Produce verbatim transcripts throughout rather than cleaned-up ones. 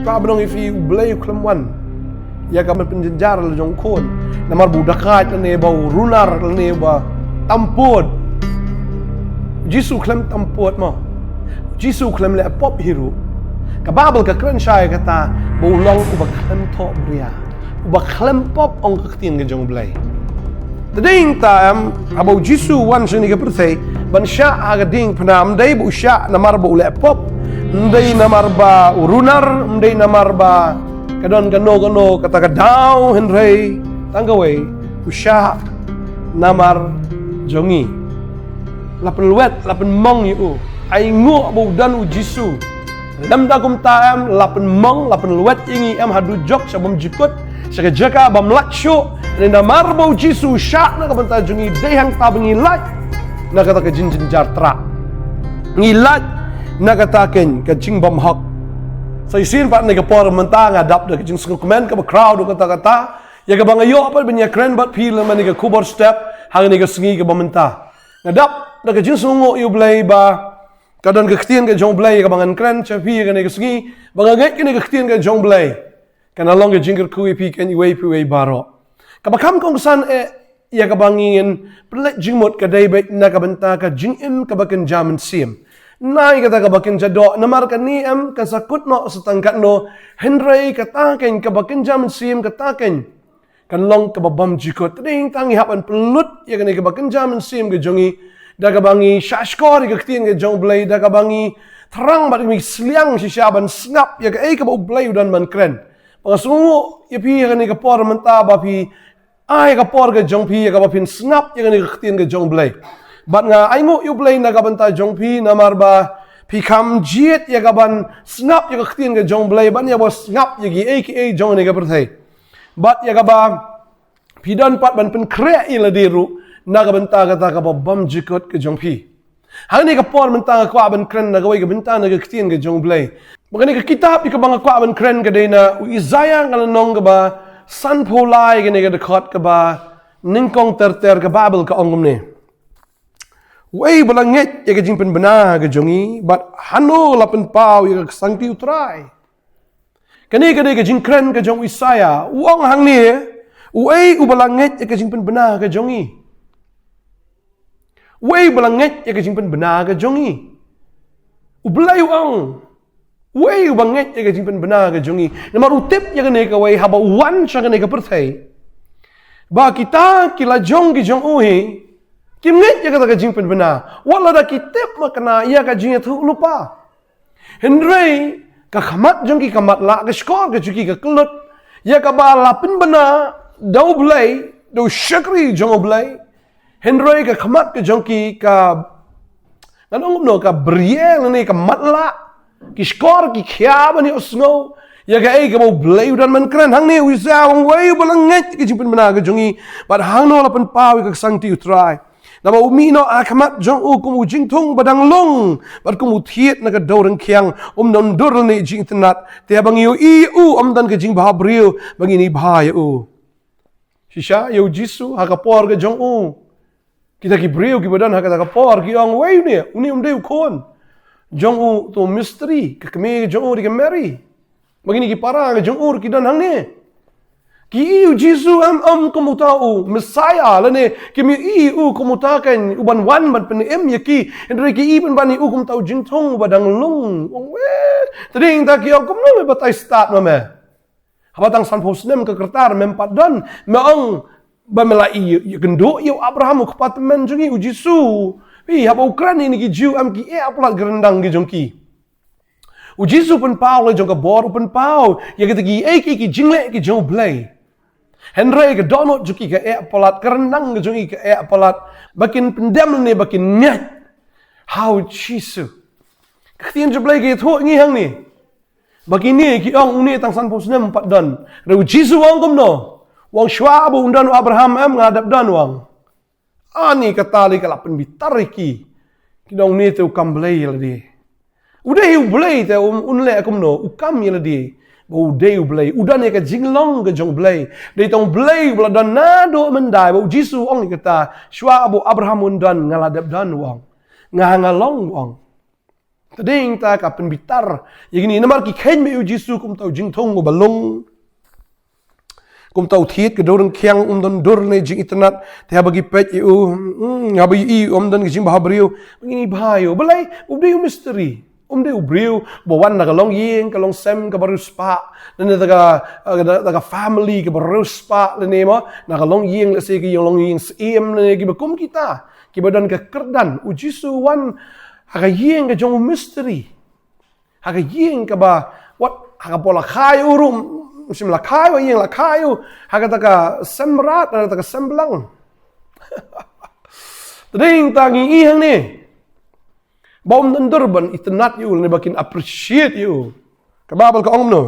Ka ba nong ïa phi, U Blei u khlem wan ïa ka ban pynjynjar la jong u khun. Namar ba u dakaid lane ba u runar lane ba tam pud. Jisu khlem tam pud mo. Jisu khlem leh pop hi ruh. Ka Baibl ka kren shai kata ba u long uba khlem thoh bria, uba khlem pop, ong ka ktien ka jong U Blei. Te dei ta em, haba u Jisu wan sha kane ka pyrthei ban shah ha ka diengphna, ym dei ba u shah namar ba u leh pop, ym dei namar ba u runar, ym dei namar ba ka don kano kano kata ka daw, hynrei tang kawei, u shah namar jong ngi. La pynlwet, la pynmong ïa u. Ai nguh ba u don u Jisu. Lymda kumta em, la pynmong, la pynlwet ïa ngi em haduh jok sha bym jukut, sha ka jaka bym lah shuh. Namar ba u Jisu u shah na ka bynta jong ngi, dei hangta ba ngi lait na kata ka jingjynjar trai. Ngi lait na kata ka, ka jingbymhok. Sa shisien pat ha kane ka por mynta nga dap da ka jingsngewkmen kaba khraw haduh katta katta ïa kaba nga ïoh pat ban ïakren bad phi lem ha kane ka khubor step ha kane ka sngi kaba mynta. Nga dap da ka jingsngewnguh ïa U Blei ba ka don ka ktien ka jong U Blei ïa kaba ngan kren sha phi ha kane ka sngi, ba nga ngeit kane ka ktien ka jong U Blei kan long ka jingkyrkhu ïa phi, ïa iwei pa iwei baroh. Kaba kham kongsan eh ïa kaba ngin pynleit jingmut ka dei beit na ka bynta ka jingim kaba kynja mynsiem. Nai kata kaba kynja doh, namar kane em kan sa kut noh sa tang katno, hynrei kata ka kaba kynja mynsiem, kata ka kan long kaba bym jukut. Te dei tang ngi hap ban pynlut ïa kane kaba kynja mynsiem ka jong ngi da kaba ngi shahshkor ïa ka ktien ka jong U Blei, da kaba ngi thrang bad ngi sliang shisha ban sngap ïa kaei kaba U Blei u don ban kren. Ba nga sngewnguh ïa phi ha kane ka por mynta ba phi ai ka por ka jong phi ïa kaba phin sngap ïa kane ka ktien ka jong U Blei. Bad nga ai nguh ïa U Blei na ka bynta jong phi namar ba phi kham jied ïa kaban sngap ïa ka ktien ka jong U Blei, ban ïa ba sngap ïa kiei kiei jong kane ka pyrthei. Bad ïa kaba phi don pat ban pynkhreh ïa lade ruh na ka bynta kata kaba bym jukut ka jong phi. Ha kane ka por mynta nga kwah ban kren na kawei ka bynta na ka ktien ka jong U Blei. Ba kane ka kitab ïa kaba nga kwah ban kren ka dei na u Isaïah, ka lynnong kaba sanphew lai, kane ka dkhot kaba nyngkong ter ter. Ka Baibl ka ong kumne: Uei ba la ngeit ïa ka jingpynbna ka jong ngi, bad hano la pynpaw ïa ka ksangti U Trai? Kane ka dei ka jingkren ka jong u Isaïah. U ong hangne: Uei uba la ngeit ïa ka jingpynbna ka jong ngi? Uei uba la ngeit ïa ka jingpynbna ka jong ngi? U Blei u ong: Uei uba ngeit ïa ka jingpynbna ka jong ngi? Namar u tip ïa kane kawei, haba u wan sha kane ka pyrthei, ba kita ki la jong ki jong u hi kim ngeit ïa kata ka jingpynbna, wat lada ki tip makna ïa ka jingïathuhlypa. Hynrei ka khmat jong ki ka matlah, ka shkor ka jong ki ka kyllut. Ïa kaba la pynbna da U Blei, da u shakri jong U Blei, hynrei ka khmat ka jong ki ka, ngan ong kumno, ka bria lane ka matlah. Ki shkor ki khia ban ïohsngew ïa kaei kaba U Blei u don ban kren. Hangne u Isaïah u ong: Uei uba la ngeit ka jingpynbna ka jong ngi, bad hangno la pynpaw ïa ka ksangti U Trai? Naba u mih noh ha khmat jong u kum u jingthung ba dang lung, bad kum u thied na ka dewryngkhiang, um don dur lane jingitynnad. Te haba ngi ïohi ïa u, ym don ka jingbhabriew ba ngin ibha ïa u. Shisha ïa u Jisu ha ka por ka jong u, kita ki briew kiba don ha kata ka por ki ong: Uei une? Une um dei u khun jong uto u mistri, ka kmie ka jong u dei ka Mary. Ba kine ki para ka jong u ki don hangne. Ki ïohi ïa u Jisu em, em kum uta u Messiah, lane kim ïohi ïa u kum uta ka uban wan ban pynim ïa ki. Hynrei ki ïohi pynban ïa u kum uta u jingthung uba dang lung. Ong, weh, te dei ta ki ong: Kumno me batai stad ma me? Haba tang sanphew snem ka rta mem pat don. Me ong ba me la ïakynduh ïa u Abraham, u kpa tymmen jong ngi, u Jisu. Phi, haba u kren ïa kine ki Jiw em, ki eh palat ka ryndang ka jong ki. U Jisu u pynpaw la jong ka bor, u pynpaw ïa kita kiei kiei ki jingleh ki jong U Blei. Hynrei ka dohnud jong ki ka eh palat, ka ryndang ka jong ki ka eh palat, ba kin pyndem ne ba kin ngeit ha u Jisu. Ka ktien jong U Blei ka ïathuh ïa ngi hangne ba kine ki ong: Une tang sanphew snem pat don. Hynrei u Jisu u ong kumno? U ong: Shuwa ba un don u Abraham em, nga la dep don, u ong. Ani kata lei ka la pynbitar ïa ki. Ki ong: Une te u kam Blei ïa lade. U dei U Blei te un, un leh kumno? U kam ïa lade ba u dei U Blei, u don ïa ka jinglong ka jong U Blei. Dei tang U Blei uba la don naduh mynhyndai, ba u Jisu u ong ïa kata: Shuwa ba u Abraham un don, nga la dep don, u ong. Nga, nga long, u ong. Te dei ta ka pynbitar ïa kine, namar ki kheiñ ba ïa u Jisu kum uta u jingthung uba lung, kum uta u thied ka dewryngkhiang, um don dur ne jingitynnat. Te haba ki peit ïa u, hmm, haba ïohi um don ka jingbhabriew, ba ngin ïa bha ïa u. Balei? U dei u mistri. Um dei u briew ba wan na ka longïing ka longsem kaba riewspah, lane da ka, da, da ka family kaba riewspah, lane mo na ka longïing, lehse ka longïing syiem, lane kiba kum kita kiba don ka kyrdan. U Jisu wan ha ka ïing ka jong u mistri, ha ka ïing kaba, wat, ha ka por la kha ïa u ruh, um shym la kha ïa u, ïing la kha ïa u, ha kata ka sem mrad, ha kata ka sem blang. Te dei ta ngi ïohi hangne ba um don dur ban itynnat ïa u, lane ba kin appreciate ïa u. Ka Baibl ka ong kumno?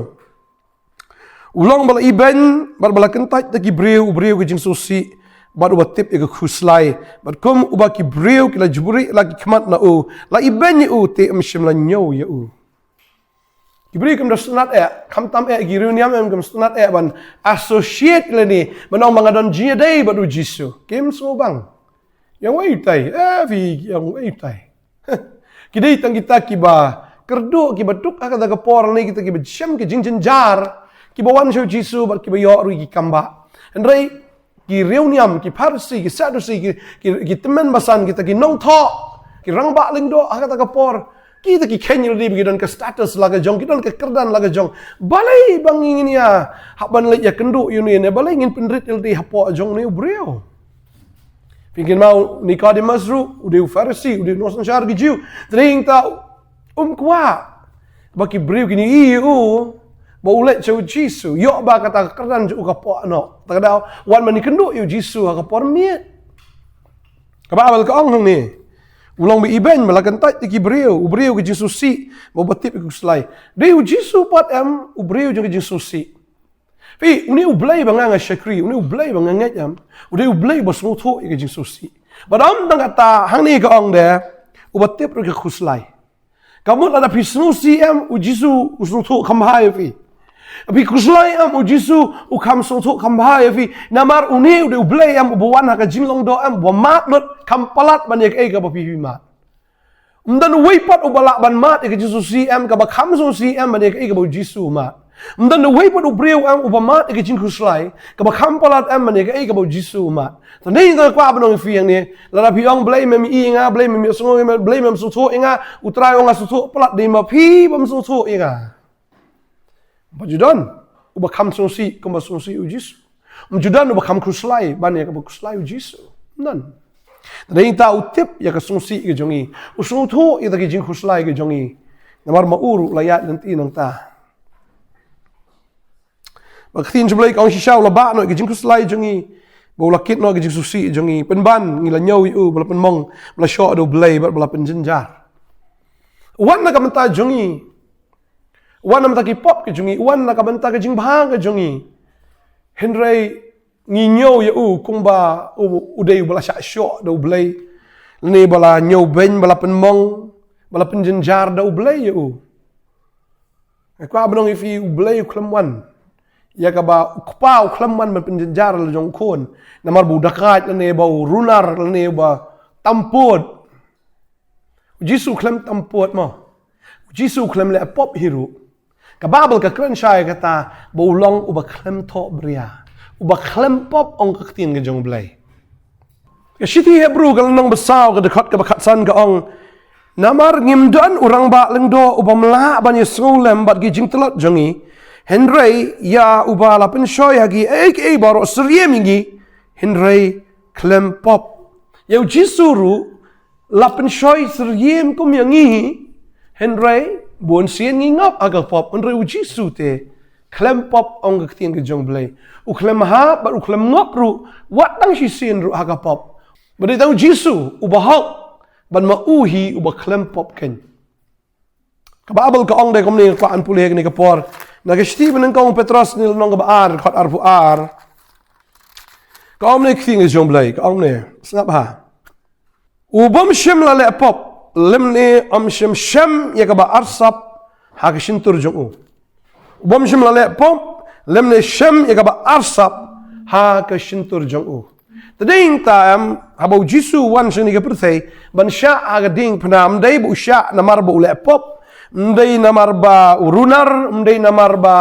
U long ba la ibeiñ bad ba la kyntait da ki briew, u briew ka jingsngewsih, bad uba tip ïa ka khuslai. Bad kum uba ki briew ki la jubri la ki khmat na u, la ibeiñ ïa u, te ym shym la ñiew ïa u. Ki briew kim da sngewtynnat eh, khamtam eh ki riewniam, em kim sngewtynnat eh ban associate lane ban ong ba nga don jingïadei bad u Jisu. Kim sngewbang. Ïa uwei utai, eh, phi, ïa uwei utai. Ki dei tang kita kiba kyrduh, kiba duk ha kata ka por, lane kita kiba shem ka jingjynjar, kiba wan sha u Jisu bad kiba ïoh ruh ïa ki kambah. Hynrei ki riewniam, ki Pharisi, ki Sadusi, ki, ki, ki tymmen basan, kita ki nongthoh, ki rangbah lyngdoh ha kata ka por, kita ki kheiñ ïa lade ba ki don ka status la ka jong, ki don ka kyrdan la ka jong. Balei ba ngin ïa hap ban leit ïakynduh ïa une, ne balei ngin pynrit ïa lade hapoh jong une u briew? Phi kynmaw u Nicodemus ruh, u dei u Pharisi, u dei u nongsynshar ki Jiw. Te dei ta um kwah ba ki briew kin ïohi ïa u ba u leit sha u Jisu, ïoh ba kata ka kyrdan jong u ka poh noh. Ta ka daw wan ban ïakynduh ïa u Jisu ha ka por miet. Ka Baibl ka ong hangne, u long ba ibeiñ ba la kyntait da ki briew, u briew ka jingsngewsih, bad uba tip ïa ka khuslai. Dei u Jisu pat em u briew jong ka jingsngewsih? Phi, une u Blei ba nga nga shakri, une u Blei ba nga ngeit em, u dei u Blei ba sngewthuh ïa ka jingsngewsih. Bad ym tang kata, hangne ka ong de, uba tip ruh ïa ka khuslai. Ka mut lada phi sngewsih em, u Jisu u sngewthuh kham bha ïa phi. Phi khuslai em, u Jisu u kham sngewthuh kham bha ïa phi. Namar une u dei u Blei em, uba wan ha ka jinglong doh em, uba mad lut, kham palat ban ïa kaei kaba phi phi mad. Ym don uwei pat uba lah ban mad ïa ka jingsngewsih em kaba kham sngewsih em ban ïa kaei kaba u Jisu u mad. Ym don uwei pat u briew em uba mad ïa ka jingkhuslai kaba kham palat em ban ïa kaei kaba u Jisu u mad. Te dei nga kwah ban ong ïa phi hangne, lada phi ong Blei mem ïohi ïa nga, Blei mem ïohsngew ïa nga, Blei mem sngewthuh ïa nga, U Trai u ong nga sngewthuh palat, dei ma phi bym sngewthuh ïa nga. Ba ju don uba kham sngewsih kumba sngewsih u Jisu. Ym ju don uba kham khuslai ban ïa kaba khuslai u Jisu. Ym don. Te dei ta u tip ïa ka sngewsih ka jong ngi, u sngewthuh ïa ka jingkhuslai ka jong ngi. Namar ma u ruh u la ïaid lynti nangta. Ba ka ktien jong U Blei ka ong shisha u la bah noh ïa ka jingkhuslai jong ngi, ba u la kit noh ïa ka jingsngewsih jong ngi. Pynban ngi la ñiew ïa u, ba la pynmong, ba la shoh da U Blei bad ba la pynjynjar. Wan na ka bynta jong ngi. Wan na ka bynta ki pop ka jong ngi, wan na ka bynta ka jingbha ka jong ngi. Hynrei ngi ñiew ïa u kumba u, u dei uba la shah shoh da U Blei. Lane ba la ñiewbeiñ, ba la pynmong, ba la pynjynjar da U Blei ïa u. Nga kwah ban ong ïa phi, U Blei u khlem wan ïa kaba u kpa, u khlem wan ban pynjynjar la jong u khun namar ba u dakaid lane ba u runar lane ba tam pud. U Jisu u khlem tam pud mo. U Jisu u khlem leh pop hi ruh. Ka Baibl ka kren shai kata ba u long uba khlem thohbria, uba khlem pop, ong ka ktien ka jong U Blei. Ka shithi Hebru ka lynnong ba saw ka dkhot kaba khatsan ka ong, namar ngim don u rangbah lyngdoh u bym lah ban ïasngewlem bad ki jingtlot jong ngi, hynrei ïa uba la pynshoi ha kiei kiei baroh syriem ïa ngi, hynrei khlem pop. Ïa u Jisu ruh la pynshoi syriem kum ïa ngi, hynrei bun sien ngi ngop ha ka pop, hynrei u Jisu te khlem pop, ong ka ktien ka jong U Blei. U khlem hap bad u khlem ngop ruh wat tang shisien ruh ha ka pop. Ba dei tang u Jisu uba hok, bad ma u hi uba khlem pop keiñ. Ka Baibl ka ong de kumne, kwah ban pule kane ka por. Na ka shithi ba nyngkong u Petros, lynnong kaba ar, dkhot arphew ar. Ka ong kumne ka ktien ka jong U Blei, ka ong kumne, sngap ha. U bym shym la leh pop lymne ym shym shem ïa kaba arsap ha ka shyntur jong u. U bym shym la leh pop lymne shem ïa kaba arsap ha ka shyntur jong u. Te dei ta em, haba u Jisu u wan sha kane ka pyrthei ban shah ha ka diengphna, ym dei ba u shah namar ba u leh pop, ym dei namar ba u runar, ym dei namar ba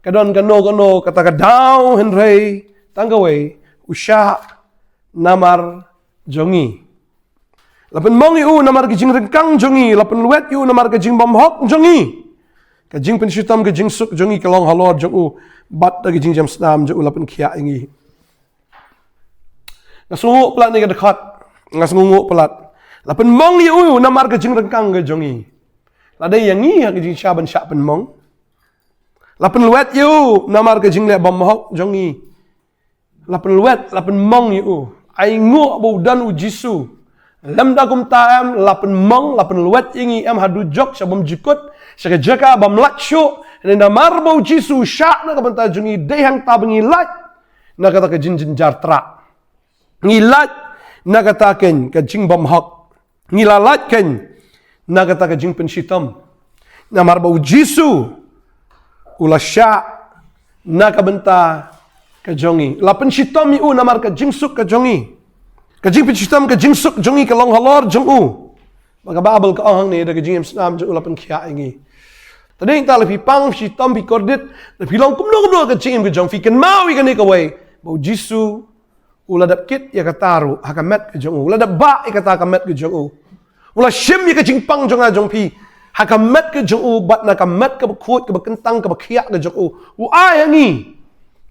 ka don kano kano kata ka daw, hynrei tang kawei, u shah namar jong ngi. La pynmong ïa u namar ka jingryngkang jong ngi, la pynlwet ïa u namar ka jingbymhok jong ngi. Ka jingpynshitom, ka jingsuk jong ngi ka long halor jong u, bad da ka jingjemsnam jong u la pynkhiah ïa ngi. Nga sngewnguh palat ïa ka dkhot, nga sngewnguh palat. La pynmong ïa u namar ka jingryngkang ka jong ngi. La dei ïa ngi ha ka jingshah ban shah pynmong. La pynlwet ïa u namar ka jingleh bymhok jong ngi. La pynlwet, la pynmong ïa u. Ai nguh ba u don u Jisu. Lymda kumta em, la pynmong, la pynlwet ïa ngi em ha dujok, sha bymjukut, sha ka jaka bym lait shuh. Hynrei namar ba u Jisu u shah na ka bynta jong ngi, dei hangta ba ngi lait na kata ka jingjynjar trah. Ngi lait na kata ka, ka jingbymhok. Ngi la lait kein na kata ka jingpynshitom. Namar ba u Jisu u la shah na ka bynta ka jong ngi. La pynshitom ïa u namar ka jingsuk ka jong ngi. Ka jingpynshitom, ka jingsuk jong ngi ka long halor jong u. Ba ka Baibl ka ong hangne, da ka jingim snam jong u la pynkhiah ïa ngi. Te dei ta, la phi pang, phi shitom, phi kordit, la phi long kumno kumno ka jingim ka jong phi, kynmaw ïa kane kawei, ba u Jisu u la dep kit ïa kata ruh ha ka met ka jong u. U la dep bah ïa kata ha ka met ka jong u. U la shim ïa ka jingpang jong nga jong phi ha ka met ka jong u, bad na ka met kaba khuid, kaba kyntang, kaba khiah ka jong u, u ai ha ngi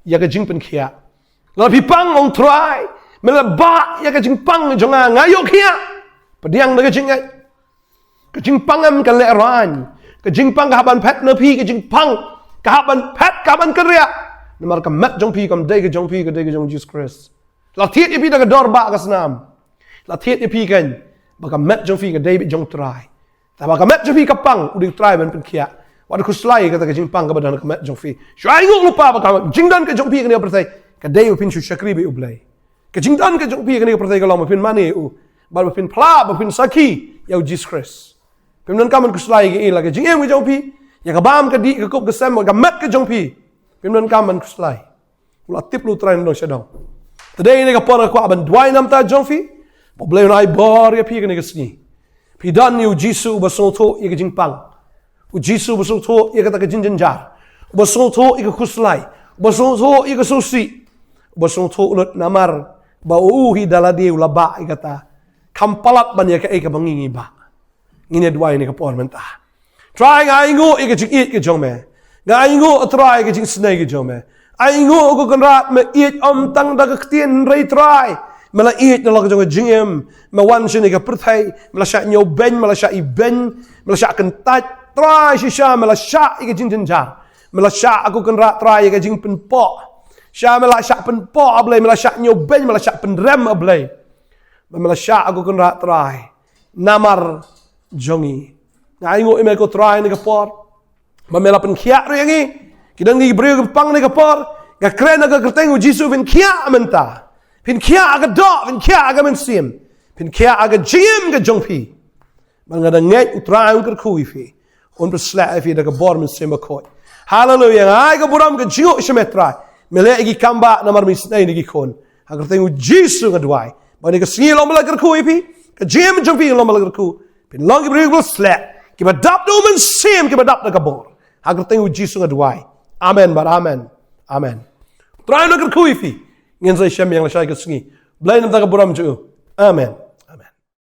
ïa ka jingpynkhiah. La phi pang, ong Trai, me la bah ïa ka jingpang jong nga, nga ïoh khiah. Pdiang da ka jingngeit. Ka jingpang em ka lehraiñ. Ka jingpang ka hap ban phet na phi, ka jingpang ka hap ban phet, ka hap ban kynriah. Namar ka met jong phi kam dei ka jong phi, ka dei ka jong Jesus Christ. La thied ïa phi da ka dor bah ka snam. La thied ïa phi kein ba ka met jong phi ka dei beit jong Trai. Te ba ka met jong phi ka pang, u dei u Trai ban pynkhiah. Wat khuslai kata ka jingpang kaba don ha ka met jong phi. Shu ai nguh lypa ba ka jingdon ka jong phi ha kane ka pyrthei ka dei ba phin shu shakri beit ïa u Blei. Ka jingdon ka jong phi ha kane ka pyrthei ka long ba phin mane ïa u, bad ba phin phla, ba phin sakhi ïa u Jesus Christ. Phim donkam ban khuslai ïa kaei, la ka jingim ka jong phi, ïa ka bam ka dih, ka kup ka sem, ka met ka jong phi. Phim donkam ban khuslai. U la tip lut u Trai na dong sha dong. Te dei kane ka por nga kwah ban duwai namar ta jong phi, ba u Blei un ai bor ïa phi ha kane ka sngi. Phi don ïa u Jisu uba sngewthuh ïa ka jingpang. U Jisu uba sngewthuh ïa kata ka jingjynjar. Uba sngewthuh ïa ka khuslai. Uba sngewthuh ïa ka sngewsih. Uba sngewthuh lut namar ba u hi da lade u la bah ïa kata. Kham palat ban ïa kaei kaba ngi ngi bah. Ngin ïa duwai ha kane ka por mynta. Trai, nga ai nguh ïa ka jingïeit ka jong me. Nga ai nguh, Trai, ïa ka jingisynei ka jong me. Ai nguh, ko Kynrad, me ïeit ym tang da ka ktien hynrei, Trai, me la ïeit na la ka jong ka jingim. Me wan sha kane ka pyrthei, me la shah ñiewbeiñ, me la shah ibeiñ, me la shah kyntait. Trai, shisha me la shah ïa ka jingjynjar. Me la shah, ko Kynrad, Trai, ïa ka jingpynpoh. Shisha me la shah pynpoh, A Blei, me la shah ñiewbeiñ, me la shah pynrem, A Blei. Ba me la shah, ko Kynrad, Trai, namar jong ngi. Nga ai nguh ïa me, ko Trai, ha kane ka por. Ba me la pynkhiah ruh ïa ngi. Ki don ki briew kiba pang ha kane ka por. Nga kren ha ka kyrteng u Jisu, phin khiah mynta. Phin khiah ha ka doh, phin khiah ha ka mynsiem. Phin khiah ha ka jingim ka jong phi. Bad nga da ngeit u Trai un kyrkhu ïa phi. Un pynshlur ïa phi da ka bor Mynsiem Bakhuid. Haleluia. Nga ai ka burom, ka jingnguh sha me, Trai. Me leh ïa ki kam bah namar me isynei ïa ki khun. Ha ka kyrteng u Jisu nga duwai. Ba ha kane ka sngi long ba la kyrkhu ïa phi. Ka jingim jong phi long ba la kyrkhu. Phin long ki briew kiba shlur, kiba dap da u Mynsiem, kiba dap da ka bor. Ha ka kyrteng u Jisu nga duwai. Amen bad amen. Amen. Trai un kyrkhu ïa phi. Ngin sa ïashem ïa nga lashai ka sngi. Blei un ai ka burom jong u. Amen.